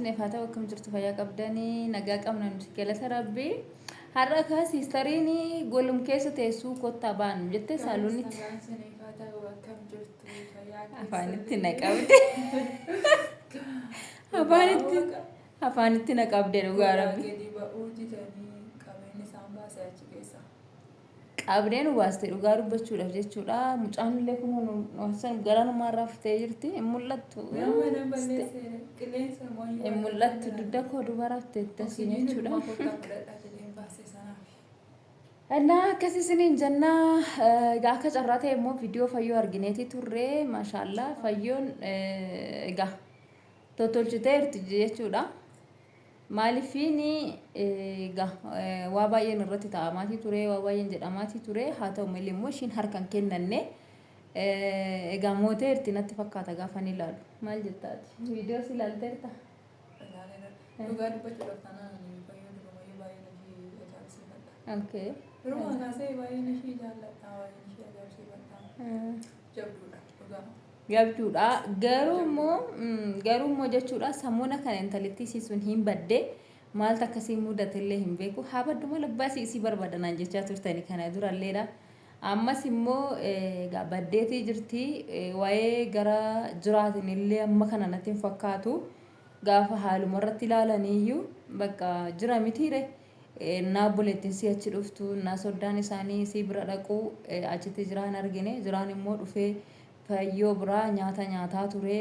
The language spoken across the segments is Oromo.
isiniif haa ta'u. Akkam jirtu? Fayyaa qabdanii? Nagaa qabna nuti, galata Rabbii. Har'a kaa siistariin golum keessa teessuu kottaa baanu jettee saaluunitti. Nagaan isiniif haa ta'u, akkam jirtu, fayyaa Afaanitti na qabde. Afaanitti afaanitti na qabde dhugaa Rabbi. Gadi ba'uu didanii qabeen isaan baase achi keessa. Qabdee nu baaste dhugaa dubbachuudhaaf jechuudha. Mucaan illee kun gara numaarraa fuftee jirti. Hin mul'attu. Nama na balleessee qilleensa immoo. Hin mul'attu, dugda koo duba rafteetti asiin jechuudha. Kottaa fudhadha jedheen baase sanaaf. Innaa akkas isiniin jennaa. Egaa akka carraa ta'e immoo viidiyoo Fayyoo argineeti turre. Maashaallaa, Fayyoon egaa tottolchiteerti jechuudha. Maaliifiin egaa waa baay'een irratti ta'amaatii ture, waa baay'een jedhamaatii ture. Haa ta'u malee immoo ishiin harka hin kennanne. Egaa mooteerti natti fakkaata gaafa ni ilaalu. Maal jettaati? Viidiyoo si ilaalteerta? Dhugaa dubbachuudhaaf taanaan ani Fayyoo durumayyuu baay'een ishii ajaa'ibsiifadha. Durumaa kaasee baay'een ishii jaalladha, baay'een ishii ajaa'ibsiifadha. Jabduudha dhugaa. Jabduudha. Garuu immoo jechuudha, sammuna kana intalittii isii sun hin badde, maaltu akkasii mudate illee hin beeku. Haa baddu malee abbaa isii barbaadanaan jechaa turtani kana duralleedha. Ammas immoo egaa baddeetii jirti. Waa'ee gara jiraatin illee amma kana natti hin fakkaatu. Gaafa haaluma irratti ilaalaniiyyuu bakka jira mitiire. Naa obboleettiin sii achi dhuftu, naa soddaan isaanii sii bira dhaqu, achitti jiraan argine. Jiraan immoo dhufee Fayyoo biraa nyaata nyaataa ture.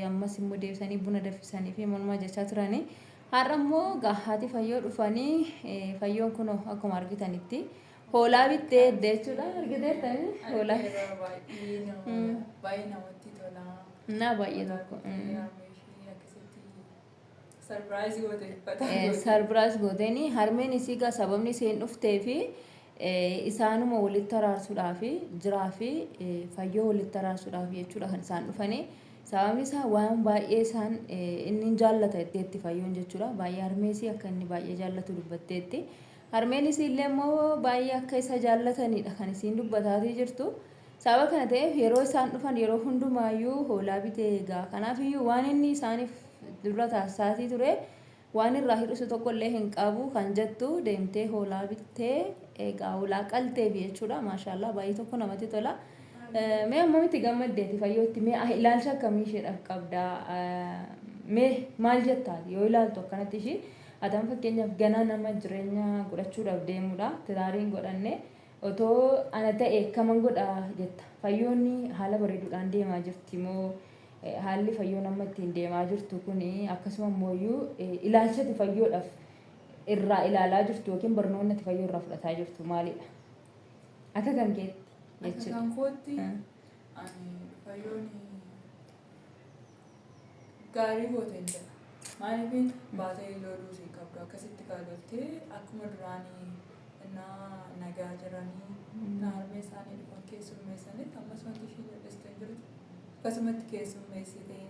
Ammas immoo deebisanii buna danfisanii fi mormaa jechaa turanii. Har'a immoo haati Fayyoo dhufanii, Fayyoon kunoo akkuma argitanitti hoolaa bittee edde jechuudha. Argiteertanii hoolaa. Baay'ee namatti tola. Naa baay'ee tokko. Surprise goote. Surprise gooteeni. Harmeen isii gaa sababni isheen dhuftee fi isaanuma walitti araarsuudhaaf, Jiraa fi Fayyoo walitti araarsuudhaaf jechuudha kan isaan dhufanii. Sababni isaa waan baay'ee isaan inni hin jaallata jetteetti Fayyoon jechuudha. Baay'ee harmee isii akka inni baay'ee jaallatu dubbatteetti. Harmeen isii illee immoo baay'ee akka isa jaallatanidha kan isiin dubbataatii jirtu. Sababa kana ta'eef yeroo isaan dhufan yeroo hundumaayyuu hoolaa bitee eegaa. Kanaaf iyyuu waan inni isaaniif dura taasisaatii ture waan irraa hir'isu tokko illee hin qabu kan jettu deemtee hoolaa bittee egaa hoolaa qalteef jechuudha. Maashaallaa, baay'ee tokko namatti tola. Mee ammamitti gammaddeeti Fayyootti? Mee ilaalcha akkamii isheedhaaf qabda? Mee maal jettaati yoo ilaaltu akkanatti ishii? Atan fakkeenyaaf ganaa nama jireenya godhachuudhaaf deemudha. Tidaariin godhanne otoo ana ta'e kaman godha jetta? Fayyoonni haala bareeduudhaan deemaa jirti moo haalli Fayyoon amma ittiin deemaa jirtu kun, akkasuma immoo ilaalchati Fayyoodhaaf irraa ilaalaa jirtu yookiin barnoonni ati Fayyoo irraa fudhataa jirtu maalidha? Akka kan keetti Akka jechuudha. kan kootti ani Fayyoon gaarii gooteen jedha. Maaliif baatee loluu hin qabdu, akkasitti kaaloltee akkuma duraanii innaa nagaa jiranii na harmee isaanii dhufan keessummeessanitti ammas wanti ishiin hir'iste hin jirtu, akkasumatti keessummeessitee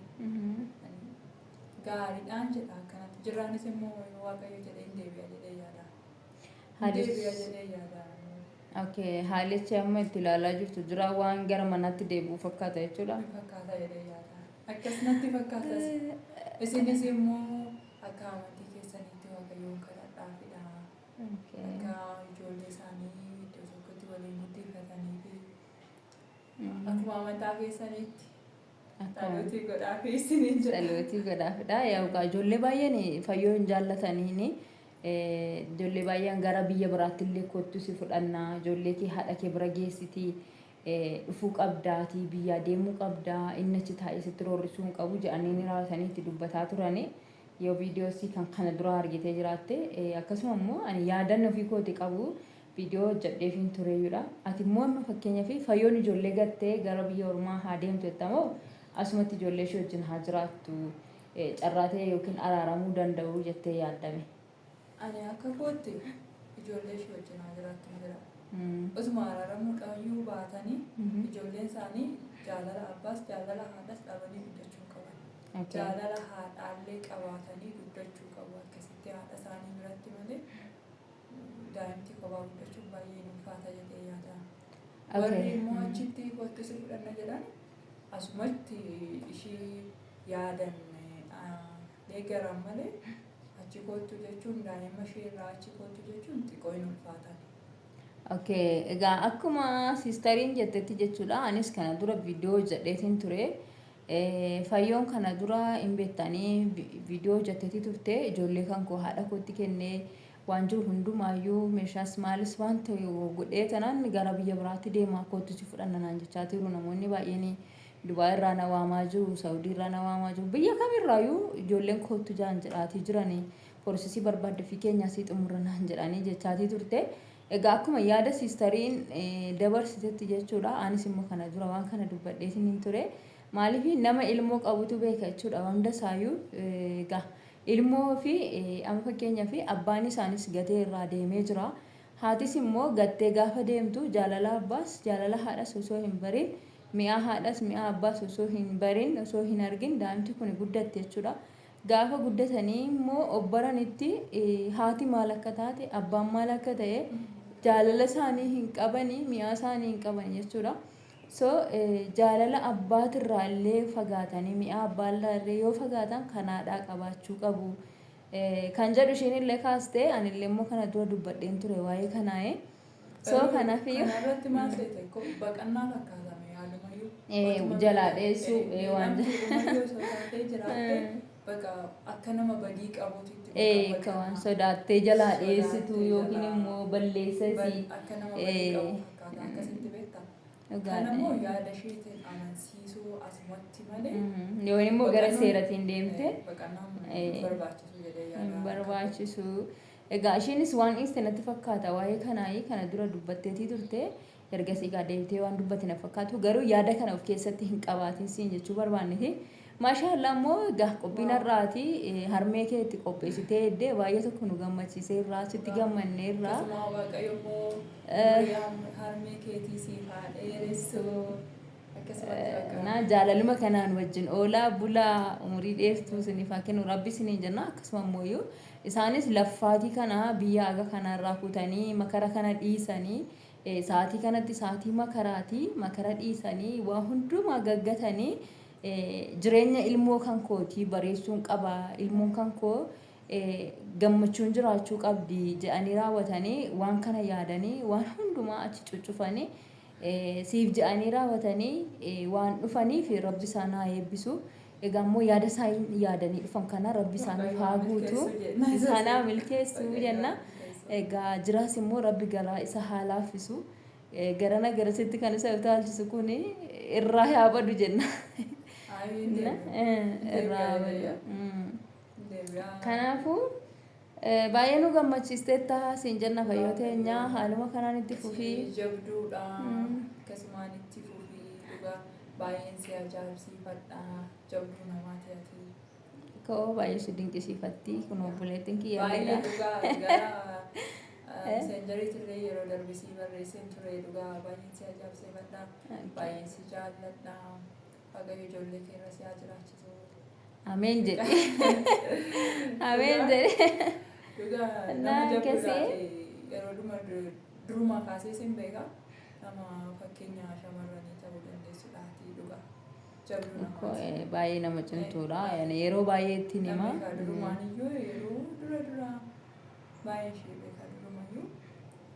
gaariidhaan jedha akkanatti. Jiraanis immoo yoo Waaqayyo jedhee hin deebi'a jedhee yaada. Hin deebi'a jedhee yaada. Okay, haalichi amma itti ilaalaa jirtu jira waan gara manaatti deebi'u fakkaata jechuudha. Fakkaata jedhee yaada. Akkas natti fakkaatas. Isinis immoo akka amantii keessaniitti Waaqayyoon kadhadhaafidha. Akka ijoollee isaanii iddoo tokkotti waliin guddifatanii fi akkuma amantaa keessaniitti dhalootii godhaafi isiniin jedha. Dhalootii godhaafidha. Yaa egaa ijoollee baay'een Fayyoo hin jaallataniini. Ijoollee baay'een gara biyya biraatti illee kottu si fudhannaa, ijoollee kee haadha kee bira geessitii dhufuu qabdaatii, biyyaa deemuu qabdaa, inni achi taa'ee sitti roorrisuu hin qabu jedhanii ni raawwatanii itti dubbataa turanii. Yoo viidiyoo kan kana dura argitee jiraatte, akkasuma immoo ani yaadanni ofii kooti qabu viidiyoo hojjedheefiin tureeyyudha. Ati immoo amma fakkeenyaaf Fayyoon ijoollee gattee gara biyya ormaa haa deemtu jettamoo asumatti ijoollee ishee wajjin haa jiraattu carraa ta'e yookiin araaramuu danda'u jettee yaaddame? Ani akka kootti ijoollee ishee wajjin haa jiraattu jedha. Osuma araaramuu dhayyuu baatanii ijoolleen isaanii jaalala abbaas jaalala haadhas dhabanii guddachuu qaban. Jaalala haadhaallee qabaatanii guddachuu qabu akkasitti haadha isaanii biratti malee daa'imti kophaa guddachuun baay'ee ulfaata jedhee yaada. Warri immoo achitti kottu si fudhanna jedhan asumatti ishii yaadan. Deeggaran malee achi kottu jechuun daa'ima ishee irraa achi kottu jechuun xiqqoo hin ulfaatan. Okay, egaa akkuma siistariin jettetti jechuudha. Anis kana dura viidiyoo hojjedheetiin ture. Fayyoon kana dura hin beektanii viidiyoo hojjetteetii turte. Ijoollee kan koo haadha kootti kennee waan jiru hundumaayyuu meeshaas maalis waan ta'e godhee tanaan gara biyya biraatti deemaa kootti si fudhanna naan jechaa jiru namoonni baay'een. Dubaay irraa na waamaa jiru, Saawudii irraa na waamaa jiru. Biyya kamirraayyuu ijoolleen koottu jaan jedhaatii jiranii porosesii barbaadde fi keenyaa sii xumurra naan jedhanii jechaatii turte. Egaa akkuma yaada siistariin dabarsitetti jechuudha. Anis immoo kana dura waan kana dubbadheetiin hin ture. Maaliif nama ilmoo qabutu beeka jechuudha hunda isaayyuu. Egaa ilmoo fi amma fakkeenyaaf abbaan isaanis gatee irraa deemee jira. Haatis immoo gattee gaafa deemtu jaalala abbaas jaalala haadhas osoo hin barin mi'aa haadhas mi'aa abbaas osoo hin barin osoo hin argin daa'imti kun guddatte jechuudha. Gaafa guddatanii immoo obbaranitti haati maal akka taate abbaan maal akka ta'e jaalala isaanii hin qabanii mi'aa isaanii hin qabanii jechuudha. So jaalala abbaatirraa illee fagaatanii mi'aa abbaarraa illee yoo fagaatan kan haadhaa qabaachuu qabu. Kan jedhu ishiin illee kaaste anillee immoo kana dura dubbadheen ture waa'ee kanaa'e. So kanaafiyyuu. Kanarratti maal seete baqannaa fakkaatame yaadumayyuu. Jalaa dheessuu waan Yaadumayyuu osoo taatee jiraatte baqa akka nama badii qabuutitti. Akka waan sodaattee jalaa dheessitu yookiin immoo balleessasi. Akka nama badii qabu fakkaata akkasitti beektaa. Kanammoo yaada isheetiin amansiisuu asumatti malee. Yoon immoo gara seeratiin deemte. Baqannaan barbaachisu jedhee Hin yaada. barbaachisu. Egaa isheenis waan dhiiste natti fakkaata waa'ee kanaayi kana dura dubbatteetii turte ergasii egaa deebitee waan dubbate na fakkaatu garuu yaada kana of keessatti hin qabaatin siin jechuu barbaanneti. Maashaallah immoo egaa qophiin har'aati harmee kee itti qopheessitee eddee baay'ee tokko nu gammachiisee irraa sitti gammannee irraa. Akkasuma Waaqayyo immoo umurii harmee keetii siif haa dheeressu. Akkasumatti bakka. Na jaalaluma kanaan wajjin oolaa bulaa umurii dheertuu isiniif haa kennu rabbi isiniin jenna akkasuma immoo isaanis laffaatii kana biyya aga kanarraa kutanii makara kana dhiisanii sa'aatii kanatti sa'aatii makaraatii makara dhiisanii waa hundumaa gaggatanii jireenya ilmoo kan kootii bareessuun qaba ilmoon kan koo gammachuun jiraachuu qabdi jedhanii raawwatanii waan kana yaadanii waan hundumaa achi cuccufanii siif jedhanii raawwatanii waan dhufaniif rabbi isaan haa eebbisu. Egaa immoo yaada isaan yaadanii dhufan kana rabbi isaaniif haa guutu. Isaan haa milkeessu jenna. Egaa jiraas immoo rabbi garaa isa haa laaffisu. Garana garasitti kan isa utaalchisu kun irraa haa badu jenna. Irraa haa badu. Kanaafuu baay'ee nu gammachiisteetta siin jenna fayyoo teenya haaluma kanaan itti fufii. Jabduudha. Akkasumaan itti fufii dhugaa baay'een si ajaa'ibsiifadha. Jabduu namaati ati. Koo baay'ee si dinqisiifatti kun obboleettiin kiyya Baay'ee illeedha. dhugaa gara messenjeriitillee yeroo darbe sii barreesseen ture dhugaa baay'een si ajaa'ibsiifadha. Baay'een si jaalladha. Waaqayyo ijoollee kee irra si haa jiraachisu. Ameen jedhe. Ameen jedhe. Dhugaa Naa nama jabduudha. akkasii. Yeroo dhuma durumaa kaasee sin beeka. Nama fakkeenya shamarranii ta'uu dandeessudha ati dhugaa. Jabduu namaati. Baay'ee nama cimtuudha. Yeroo baay'ee ittiin hima. Namni egaa durumaan iyyuu yeroo dura dura baay'ee ishee beeka durumayyuu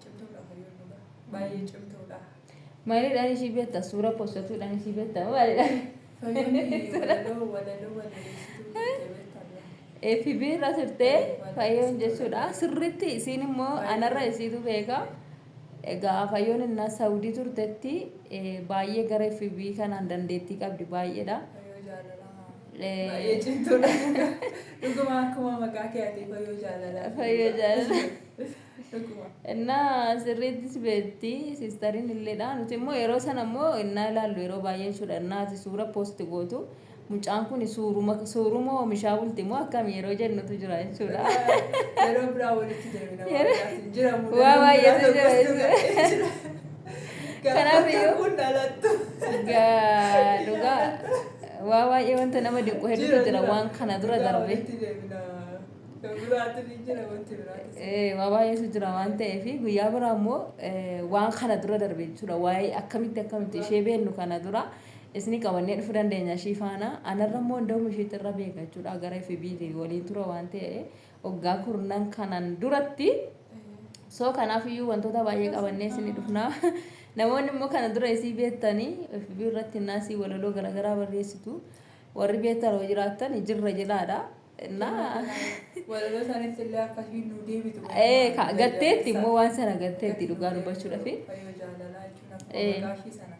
cimtuudha fayyoon dhugaa. Baay'ee cimtuudha. Maaliidhaan ishii beekta? Suura postatuudhaan ishii beekta? Maaliidhaan? Fayyoon walaloo walaloo walaleessituu turte beektaa dura. FB irra turte fayyoon jechuudha. Sirriitti isiin immoo anarra isiitu beeka. Egaa fayyoon innaa Saawudii turtetti baay'ee gara FB kanaan dandeettii qabdi baay'eedha. Fayyoo jaalalaa. Baay'ee cimtuudha. Dhuguma akkuma maqaa kee ati fayyoo jaalalaa. Fayyoo jaalalaa. Dhuguma. Innaa sirriittis beekti siistariin illeedha. Nuti immoo yeroo sana immoo innaa ilaallu yeroo baay'ee jechuudha. Innaa ati suura poosti gootu mucaan kun suuruma oomishaa bulti moo akkam yeroo jennutu jira jechuudha. Yeroo biraa walitti deemina waan biraatu jira. Waa baay'eetu jira jechuudha. Kanaaf iyyuu Kun dhalattu. Dhugaa waa baay'ee wanta nama dinqu hedduutu jira waan kana dura Dhugaa darbe. walitti deemina. Kan biraatu ni jira wanti biraatis. Waa baay'eetu jira waan ta'eef guyyaa biraa immoo waan kana dura darbe jechuudha. Waa'ee akkamitti akkamitti ishee beennu kana dura Isinii qabannee dhufuu dandeenya ishii faana. Anarra immoo hunda'uma ishiitti irra beeka jechuudha. Gara FB waliin tura waan ta'e waggaa kurnan kanan duratti. So kanaaf iyyuu wantoota baay'ee qabannee isinii dhufna. Namoonni immoo kana dura isii beektanii FB irratti naasii walaloo garaagaraa barreessitu. Warri beektan yoo jiraattan jirra jedhaadha. Naa Walaloo isaaniitti illee akkasiin nu deebitu. Gatteetti immoo waan sana gatteetti dhugaa dubbachuudhaaf. Fayyoo jaalalaa jechuun akkuma maqaa ishii sana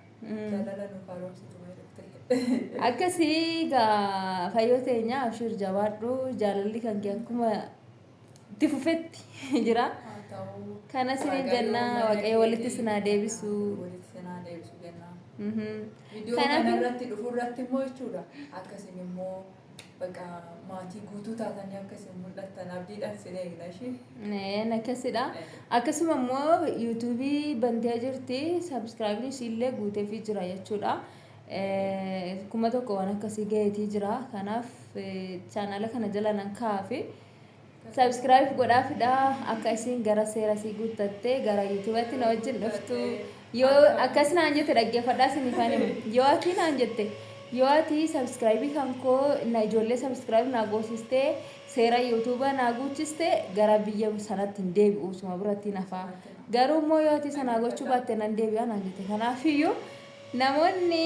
jaalala nu haaromsitu dhufte. Akkasii gaa fayyoo teenya, abshir, jabaadhu, jaalalli kan kee akkuma itti fufetti jira. Haa ta'u. Kana isiniin jenna, Waaqayyo walitti isin haa deebisu. Walitti isin haa deebisu jenna. Viidiyoo kana irratti dhufu irratti immoo jechuudha. Akkasin immoo bakka maatii guutuu taatanii akkasin mul'attan abdiidhaan sin eegna ishee. Neen akkasidha. Akkasuma immoo yuutuubii bantee jirti. Subscribe isiillee guuteefii jira jechuudha. 1000 waan akkasii gaheetii jira. Kanaaf chaanaala kana jala nan kaa'afi. Subscribe godhaafidha. Akka isin gara seera isii guuttattee gara yuutuubatti na wajjin dhuftu. Yoo akkas naan jette, dhaggeeffadhaa, isin ifaan himu. Yoo ati naan jette, yoo ati subscribe kan koo na ijoollee subscribe naa goosistee seera yuutuuba naa guuchiste, gara biyya sanatti hin deebi'u, suma biratti nafaa. Garuu immoo yoo ati sanaa gochuu baatte nan deebi'a naan jette. Kanaafiyyuu namoonni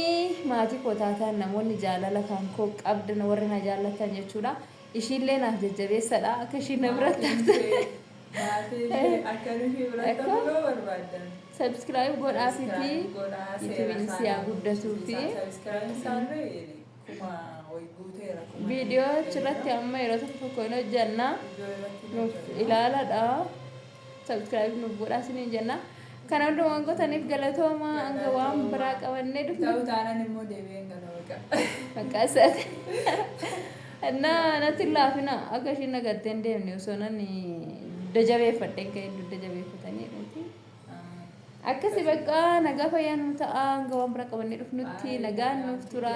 maatii koo taatan, namoonni jaalala kan koo qabdan, warri na jaallatan jechuudha. Ishiillee naaf jajjabeessadha akka ishiin na biratti hafte. Maatii ishee akka nuti biratti hafuu barbaaddan. Subscribe godhaafitii yuutuubiin si haa guddatuu fi Subscribe isaallee kuma wayi guuteera. Viidiyoo achirratti amma yeroo tokko tokko hin hojjanna. Viidiyoo irratti hin Nuuf hojjanna. ilaaladha. Subscribe nuuf godhaa isiniin jenna. Kana hundumaan gootaniif galatooma, hanga waan biraa qabannee dhufnu. Ta'uu taanaan immoo deebi'een gala baqa. Maqaa isaati. Naa natti hin laafina, akka ishiin nagattee hin deemne osoo nan dugda jabeeffadheen ka'e dugda jabeeffatanii dhuti. Akkasi bakka nagaa fayyaa nu ta'a, hanga waan biraa qabannee dhufnutti nagaan nuuf tura.